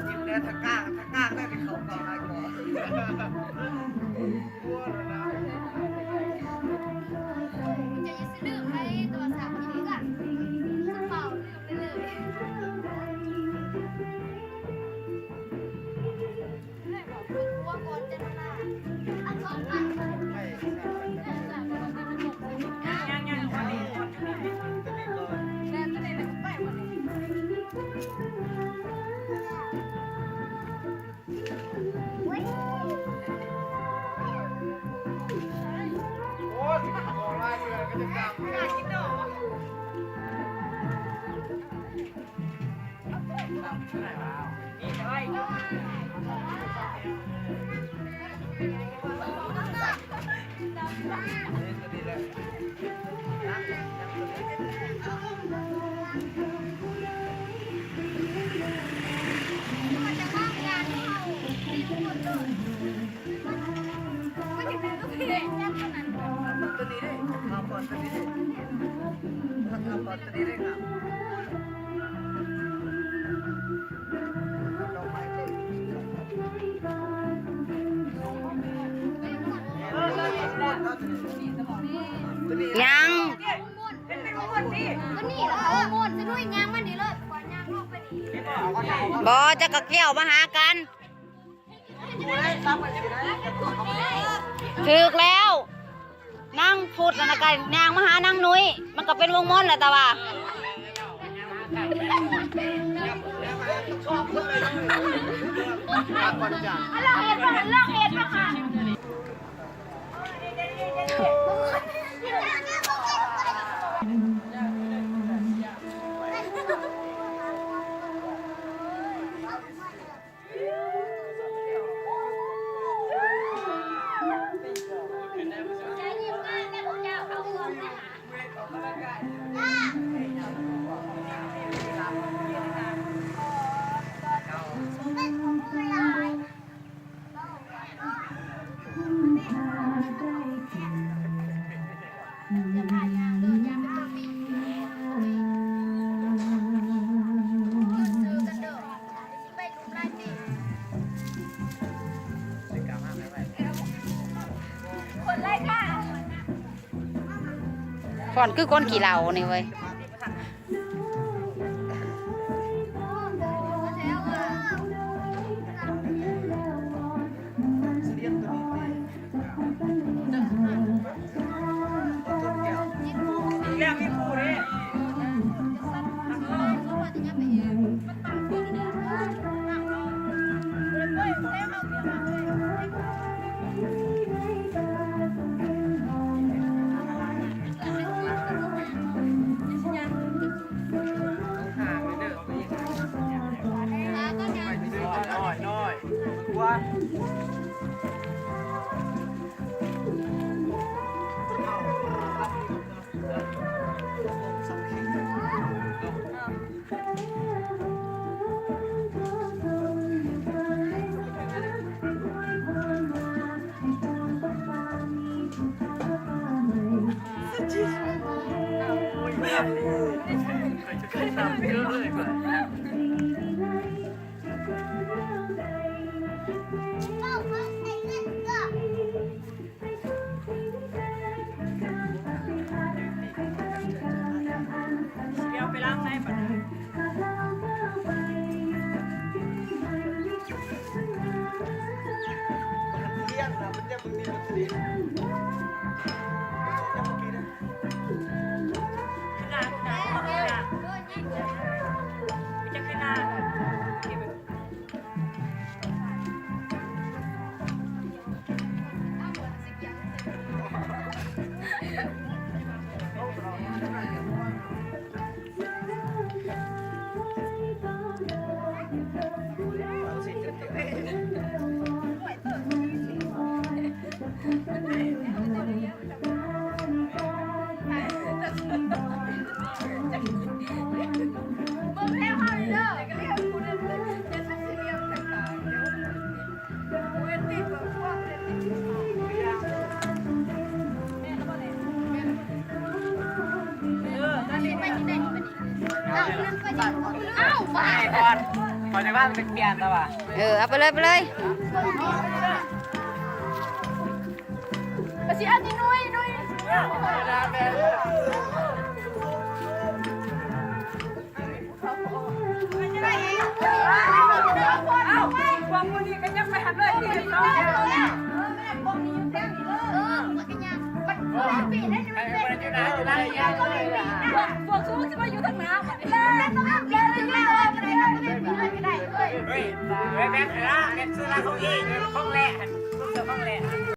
ກິນແດ່ ຖ້າກ້າງ ຖ້າກ້າງໄດ້ ໄປເຂົ້າກ່ອນ ຫຼາຍກວ່າ. ຈະຢ່າລືມໃຫ້ໂທລະສັບອີກ ກະເປົ່າລືມໄປເລີຍ. ຍັງ ບໍ່ ເຈົ້າກະກ້ຽວມາຫາກັນ. ຖືກແລ້ວ ນາງພຸດຫັ້ນນະກະຍ່າງມາຫານາງນຸ້ຍ ມັນກະເປັນວົງມົນແຫຼະ ແຕ່ວ່າ ລາວເຮັດບໍ່ ລາວເຮັດບໍ່ຄະ? ຟ້อนຄືຄົນຂີ້ເຫຼົ້ານີ້ເວີຍ. ເ ດຽວໄປລ້າງໃນບັດນີ້. ເອີ ຕອນນີ້ ເອົາ ໄປກ່ອນ ຂໍຈະວ່າເປັນປ່ຽນແລ້ວວ່າ ເອີ ເອົາໄປເລີຍ ໄປເລີຍ. ກະຊິອັນນີ້ໜ້ອຍໜ້ອຍ ເອົາ ພວກຜູ້ນີ້ກະຍັງໄປຫັ້ນເລີຍ ເອີ ພວກນີ້ຢູ່ແຖວນີ້ເລີຍ ເອີ ມັນກະຍັງ ມັນ ພວກ ພວກສູຊິມາຢູ່ທາງໜ້າບັດນີ້ ເຮີ້ຍ ເຮີ້ຍ ແບບ ແບບ ແບບຊື້ລາວເຂົາອີກ ຂອງແລກຫັ້ນ ຂອງແລກ.